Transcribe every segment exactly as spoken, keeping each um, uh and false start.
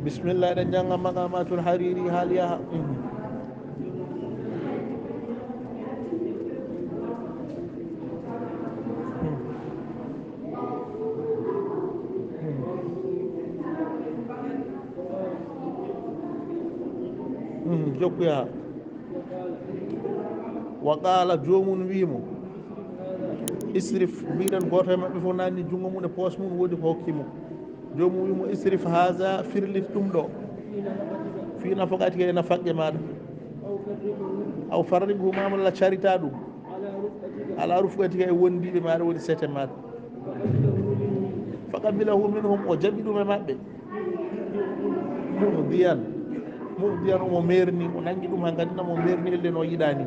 Bismillah, eɗen njannga Maqamatul Hariri haali yaha. Jokku yaha. Wa qaala, joomum wii mo, isrif, mbiɗen gooto e maɓɓe fof naanni junngo mum e poos mum, woodi ko hokki mo. Joomum wii mo, isrif haza, firlit ɗum ɗo, fii nafaqatika, e nafaqqe maaɗa. Aw farriqhu, maa walla caritaa ɗum, ala rufqatika, e wondiiɓe maaɗa, woni sete maaɗa. Faqabilahu minhum, o jaɓi ɗum e maɓɓe. Mu'diyan, mu'diyan, omo meerni, o nanngi ɗum haa nganndina mo meerni, elde no yiɗaani.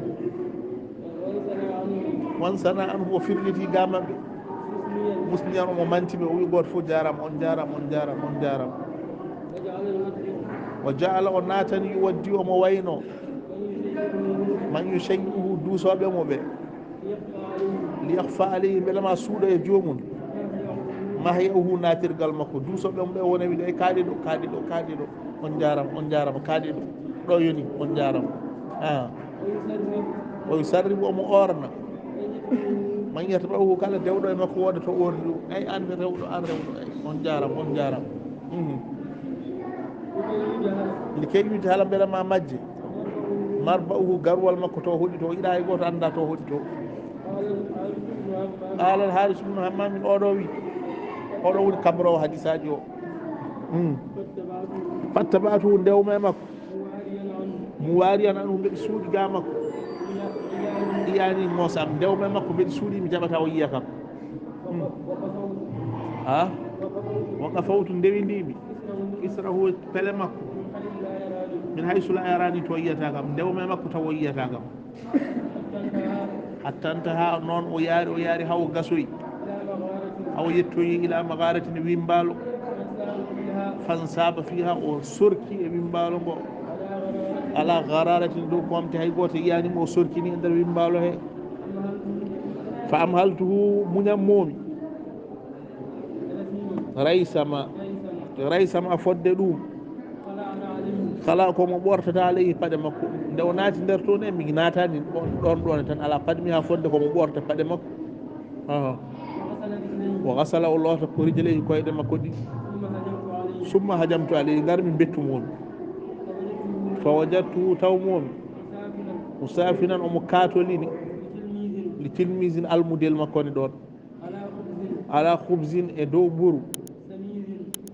Wansana anhu, o firlitii ga maɓɓe. Musniyan, omo manti ɓe, o wi gooto fof, jaaraama, on jaaraama, on jaaraama, on jaaraama. Wa ja'ala, o naatani, yuwaddi, omo wayno. Man yushayyi'uhu, duusooɓe mo ɓe. Li yakhfa alayhi, mbele ma suuɗa e joomum. Mahya'uhu, naatirgal makko. Duusooɓe mo ɓe wona wiide, "Ey, kaaɗe ɗo, kaaɗe ɗo, kaaɗe ɗo. On jaaraama, on jaaraama, kaaɗe ɗo. Ɗo yoni, on jaaraama." Ah. O yusarribu, omo oorna. Man yatba'uhu, kala dewɗo e makko wooda to oorni ɗum. Ey, aan rewɗo, aan rewɗo, ey, on jaaraama, on jaaraama. Mhm. Likay yujhala, mbele ma majje. Marba'uhu, garuwal makko to hoɗi to, yiɗa hay gooto annda to hoɗi to. Qaala al-Haaris ibnu Hammaamin, oɗo wi, oɗo woni kabroowo hadisaaji o. Mm. Fattaba'tuhu, ndewma e makko. Muwaariyan anhu, mbeɗa suuɗi ga makko. Yiyaani moosa am, ndewma e makko, mbeɗa suuɗi, mi jaɓata o yiya kam. Hmm. Ha? Wa qafawtu, ndewindii-mi. Israhu, pele makko. Min haysu laa yaraani, to yiyataa kam. Ndewma e makko tawa o yiyataa kam. Hatta ntaha, noon o yaari, o yaari haa o gasoyi. Haa o yettoyi ilaa magharatin, wimbaalo. Fansaaba fiiha, o sorki e wimbaalo ngo. Alaa ghararatin, dow ko omte hay gooto yiyaani mo, o sorkini e nder wimbaalo he. Fa amhaltuhu, muñan-moo-mi. Raysama, raysama fodde ɗum. Kala ko mo ɓortata alayhi paɗe makko. Nde o naati nder toon, e mi naataani ɗoon, ɗoon, ɗoon tan, alaa paɗe mi haa fodde ko mo ɓorta paɗe makko. Aha. Wa ghasala, o loota ko rijlayhi, koyɗe makko ɗiɗi. Summa hajamtu alayhi, ngar mi mbettu-moo-mi. Fa wajadtuhu, taw-moo-mi. Musafinan, omo kaatolini. Li tilmisin, almudel makko ne ɗoon. Ala khubzin, e dow mburu.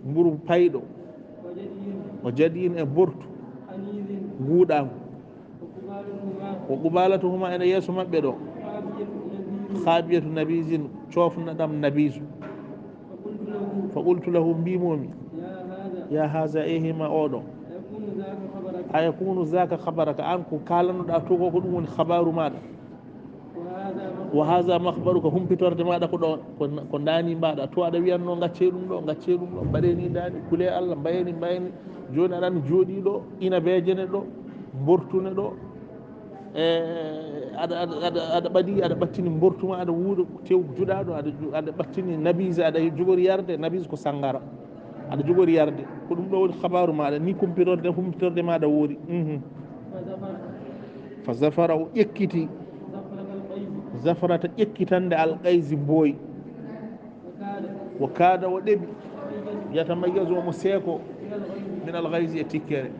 Mburu payɗo. Wa jadiyin, e mbortu. Nguuɗaangu. Wa qubalatuhuma, ene yeeso maɓɓe ɗo. Khabiyatu nabisin, coofnaɗam nabisu. Fa qultu lahu, mbii-moo-mi, ya haza, eehima oɗo. Ayakunu zaka khabaraka, aan ko kaalanoɗaa to ko, ko ɗum woni khabaaru maaɗa. Wa haza makhbaruka, humpitorde maaɗa ko ɗo, ko, ko ndaani mbaɗa. To aɗa wiyatnoo, "Ngaccee ɗum ɗo, ngaccee ɗum ɗo, mbaɗee nii ndaani, kulee Allah, mbayee nii, mbayee nii." Jooni aɗa anndi jooɗii ɗo, inabeeje ne ɗo, mbortu ne ɗo. E, aɗa, aɗa, aɗa, aɗa ɓadii, aɗa ɓattini mbortu ma, aɗa wuuɗa tew juɗaaɗo, aɗa ju-, aɗa ɓattini nabise, aɗa jogori yarde, nabise ko sanngara. Aɗa jogori yarde. Ko ɗum ɗo woni khabaaru maaɗa, nii kumpitorde, humpitorde maaɗa woori. Mhm. Fa zafara, o ƴekkiti. Zafrata, ƴekkitande Alqaysi Mboy. Wa kaada, o ɗeɓi. Yatamayyazu, omo seeko. Min Alqaysi, e tikkere.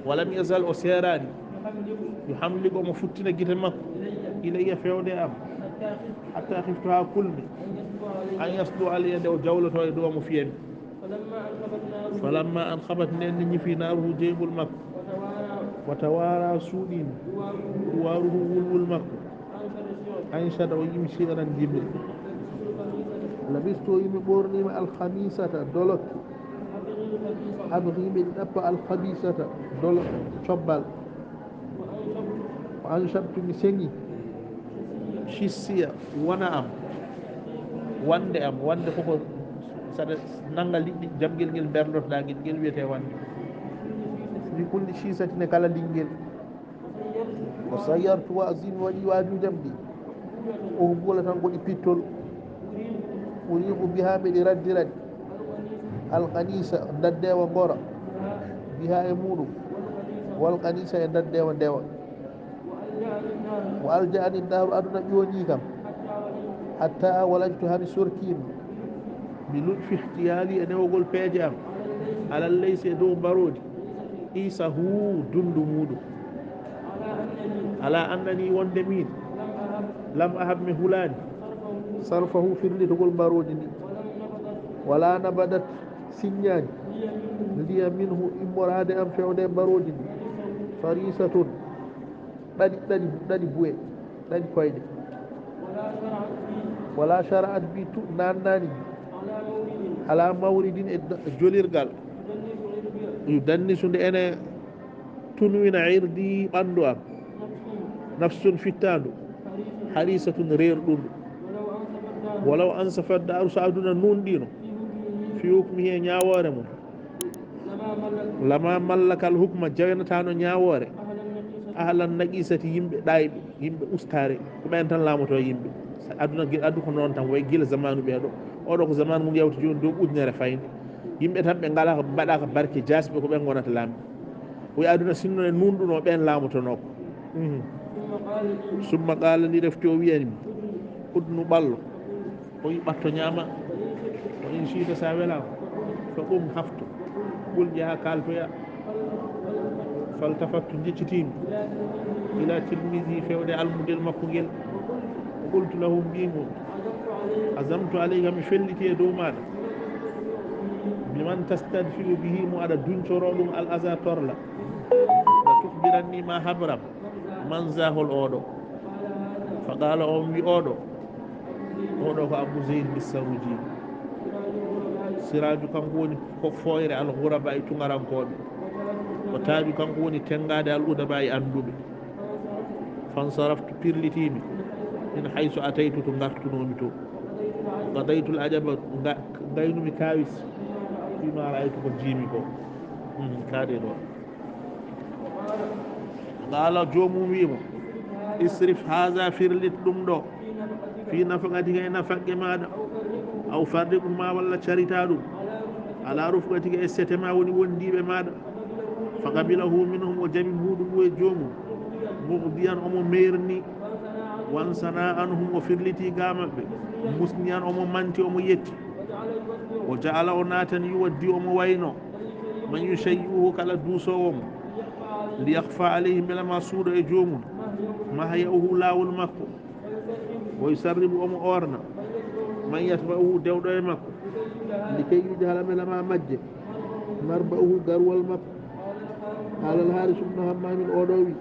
Wa lam yazal, o seeraani. Yuhamliqu, omo futtina gite makko. Ilayya, feewde e am. Hatta khiftu, haa kulmi. An yasdu alayya, nde o jawlotoo e dow am, o fiya mi. Falamma ankhabat, nden nde ñifi, naaruhu, jeygol makko. Wa tawaara, suuɗiima. Duwaaruhu, wulwul makko. Anshada, o yimi shi'ran, jimri. Labistu, o yimi, ɓoorniima, alkhamisata, dolokke. Abghi, miɗo ɗappa, alkhabisata, dolo, cobbal. Wa anshabtu, mi seŋi. Shissiya, wona am. Wande am, wande koko saɗa nannga liɗɗi, jamgel ngel mberlotoɗaa ngel, ngel wiyetee wande. Li kulli shisatin, e kala linngel. Wa sayyartu wa'zi, mi waɗi waajuuji am ɗi. O hubbula tan ko ɗi pittol. Uriqu biha, miɗi raddira ɗi. Alkanisa, ndaddeewa ngora, biha e muuɗum, walkanisa e ndaddeewa ndewa. Wa alja'ani nnaaru, aduna ƴoonii kam. Hatta walajtu, haa mi sorkiima. Bi lutfi ihtiyaali, e newogol peeje am. Alal laysi, e dow mbaroodi. Iisa huu, dundu muuɗum. Ala annani, wonde miin. Lam ahab, mi hulaani. Sarfahu, firlitogol mbaroodi ndi. Wala nabadat, siññaani. Liya minhu, immoraade am fewde mbaroodi ndi. Farisatun, ɗaɗi, ɗaɗi, ɗaɗi buwe, ɗaɗi koyɗe. Wala shara'at bi, tu, naannaani mi. Ala mawridin, e da-, jolirgal. Yudannisu, nde ene tunwina irdi, ɓanndu am. Nafsun, fittaandu. Harisatun, reerɗundu. Walaw ansafat daaru, so aduna nuunɗiino. Fi hukmihi, e ñaawoore mum. Lama mallakal hukma, jaynataano ñaawoore. Ahlan naqisati, yimɓe ɗaayɓe, yimɓe ustaare, ko ɓeen tan laamotoo yimɓe. Aduna gi-, aduna ko noon tan, way gila zamaanu ɓee ɗo. Oo ɗo ko zamaanu ngu yawti jooni dow ujunere fayde. Yimɓe tan ɓe ngalaa ko, mbaɗaaka barke jaasi ɓe, ko ɓeen ngonata laamɓe. Way aduna sinno e nuunɗuno, ɓeen laamotonoo ko. Mhm. Summa qaala, ndi refti o wiyani mi, udnu, ɓallo. O wi, ɓatto ñaama. Wa in shi'ta, so a welaama. Fa qum, haftu. Qul, njaha kaaltoya. Faltafattu, njeccitiimi. Ila tilmisi, fewde almudel makko ngel. Wa qultu lahu, mbii mo, azamtu alayka, mi felliti e dow maaɗa. Biman tastadfi'u bihi, mo aɗa duncoroo ɗum al aza, torla. La tukhbiranni, ma habram. Man za, hol oo ɗo? Fa qaala, on wi oo ɗo, oo ɗo ko Abu Zayd Missaruji. Siraaju, kanko woni ko fooyre al ghuraba e tungarankooɓe. Ko taaju, kanko woni tenngaade al udaba e annduɓe. Fansaraftu, pirlitiimi, min haysu ataytu, to ngartunoomi to. Qadaytu al ajaba, nga-, ngaynumi kaawis, fima ra'aytu, ko njiimi ko. Mhm, kaade ɗo. Qaala, joomum wii mo, isrif haaza, firlit ɗum ɗo, fii nafaqatika, e nafaqqe maaɗa, aw farriqhu, maa walla caritaa ɗum, alaa rufqatika, e sete maa, woni wondiiɓe maaɗa. Faqabilahu minhum, o jaɓi muuɗum ngu e joomum, mughdiyan, omo meerni, wansanaa anhum, o firlitii gaa maɓɓe, musniyan, omo manti, omo yetti. Wa ja'ala, o naatani, yuwaddi, omo wayno, man yushayyi'uhu, kala duusoowo mo. Liyakhfa alayhi, mbela maa suuɗo e joomum. Mahya'uhu, laawol makko. Wa yusarribu, omo oorna. Man yatba'uhu, dewɗo e makko. Likay, yujhala, mbela maa majje. Marba'uhu, garwal makko. Qaala al Haaris ibnu Hammaamin, oo ɗo wii.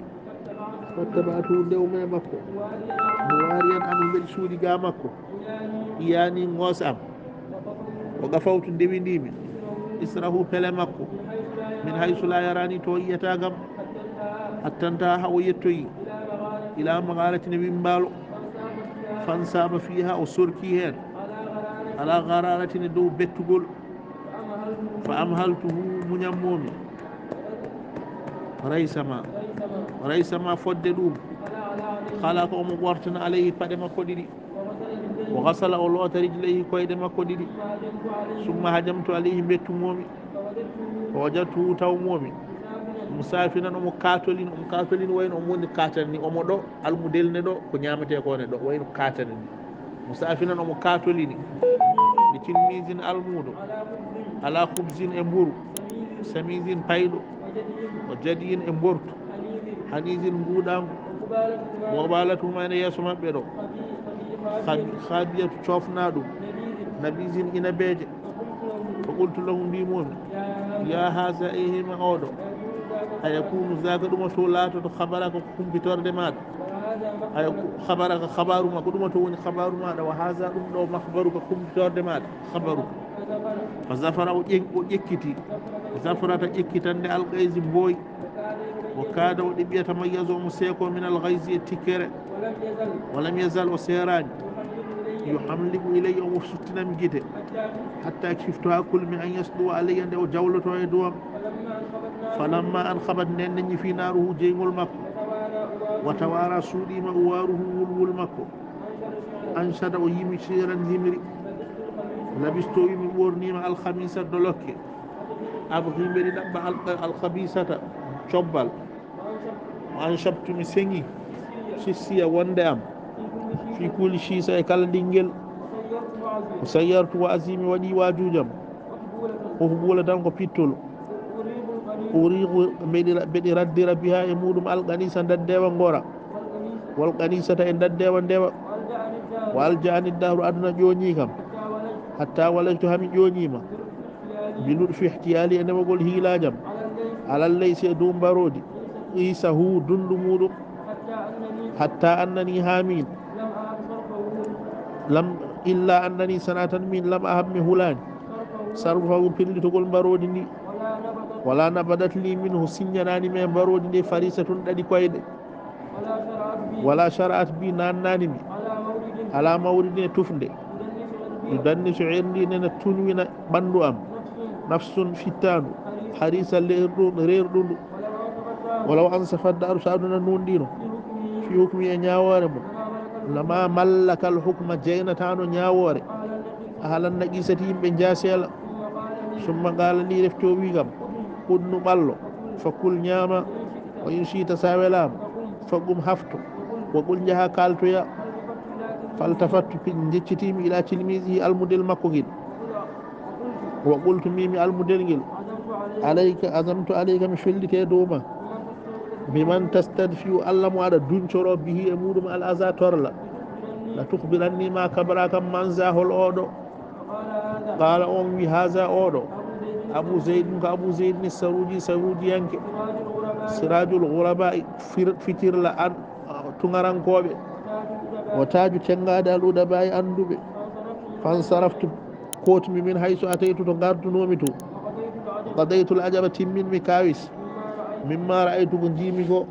Fattaba'tuhu, ndewmi e makko. Muwaariyan anhu, mbeɗa suuɗi gaa makko. Iyaani, ŋoos am. Wa qafawtu, ndewindii-mi. Israhu, pele makko. Min haysu laa yaraani, to yiyataa kam. Hatta ntaha, haa o yettoyi. Ilaa maghaaratin, e wimmbaalo. Fansaaba fiihaa, o sorki heen. Alaa gharaaratin, e dow bettugol. Fa amhaltuhu, muñammoo-mi. Raysama, raysama, fodde ɗum. Khalaa, ko omo ɓortana, alayhi, paɗe makko ɗiɗi. Wa ghasala, o loota, rijlayhi, koyɗe makko ɗiɗi. Summa hajamtu alayhi, mbettumoo-mi. Fa wajadtuhu, tawmoo-mi. Musaafinan, omo kaatolini, omo kaatolini wayno omo woni kaatani, omo ɗo, almudel ne ɗo, ko ñaametee ko ne ɗo, wayno kaatani ni. Musaafinan, omo kaatolini. Bi tilmisin, almuudo. Alaa khubsin, e mburu. Samisin, payɗo. Wa jadiyin, e mbortu. Hanisin, nguuɗaangu. Wa qubalatuhuma, e yeeso maɓɓe ɗo. Khabi-, khabiyatu, coofnaaɗum. Nabisin, inabeeje. Fa qultu lahu, mbii-moo-mi, yaa haaza, e hima oo ɗo, a yakuunu zaaka, ɗumato laatoto, khabaraka, ko kumpitorde maaɗa? A yaku-, khabaraka, khabaaru maa, ko ɗumato woni khabaaru maaɗa? Wa haaza, ɗum ɗo, makhbaruka, kumpitorde maaɗa, khabaruka. Fa zafara, o ƴen-, o ƴekkiti, zafrata, ƴekkitannde, alqayzi, mbooy. Wa kaada, o ɗeɓi, yatamayyazu, omo seekoo, minal ghayzi, e tikkere. Wa lam yazal, o seeraani. Yuhamliqu ilayya, omo suttina mi gite. Hatta khiftu, haa kulmi, an yasduwa alayya, nde o jawlotoo e dow am. Falamma ankhabat, nden nde ñifii, naaruhu, jeyngol makko. Wa tawaara, suuɗiima, uwaaruhu, wulwul makko. Anshada, o yimi, shi'ran, yimri. Labistu, wi mi ɓoorniima, alkhamisa, dolokke. Abghi, mbeɗi ɗaɓɓa, al-, alkhabisata, cobbal. Wa anshabtu, mi seŋi, sissiya, wonde am. Fi kulli shisa, e kala ɗingel. Wa sayyartu wa'zi, mi waɗi waajuujam. Uhbulatan, ko pittol. Uriqu, mbeɗi ra-, mbeɗi raddira, biha, e muuɗum, alqanisa, ndaddeewa ngora. Wal qanisata, e ndaddeewa ndewa. Wa alja'ani dahru, aduna ƴooñii kam. Hatta walajtu, haa mi ƴooñiima. Bi lutfi ihtiyali, e newagol hiilaajam. Alal laysi, e dow mbaroodi. Qisahu, dunndu muuɗum. Hatta annani, haa miin. Lam, illa annani, sanaa tan miin, lam ahab, mi hulaani. Sarfahu, pellitogol mbaroodi ndi. Wala nabadat li minhu, siññanaani mi e mbaroodi ndi farisatun, ɗaɗi koyɗe. Wala shara'at bi, naannaani mi. Ala mawridin, e tufnde. Yudannisu irdi, nena tunwina ɓanndu am. Nafsun, fittaandu. Harisa, leerɗu-, reerɗundu. Walaw ansafat dahru, so aduna nuunɗiino. Fi hukmi, e ñaawoore mum. Lama mallakal hukma, jeynataano ñaawoore. Ahlan naqisati, yimɓe njaaseela. Summa qaala li, refti o wii kam, udnu, ɓallo, fa kul, ñaama, wa in shi'ta, so a welaama, fa qum, hafto, wa qul, njaha kaaltoya. Faltafattu, pi-, njeccitiimi, ila tilmisihi, almudel makko ngel. Wa qultu, mbiimi almudel ngel, alayka, azamtu alayka, mi felliti e dow ma. Biman tastadfi'u, Alla mo aɗa duñcoroo, bihi, e muuɗum, al aza, torla. La tukhbiranni ma kabara kam, manza hol oɗo. Qaala, on wi, haza, oɗo. Abu Zaydin, ko Abu Zaydin Saruuji, Saruujiyanke. Siraajul ghurabaa'i, fir-, fitirla an, tuŋarankooɓe. Wa taaju, teŋŋaade, al udabaa'i, annduɓe. Fansaraftu, kootmi, min haysu ataytu, to ngartunoomi to. Qadaytul ajaba, timminmi kaawis. Mimma ra'aytu, ko njiimi ko.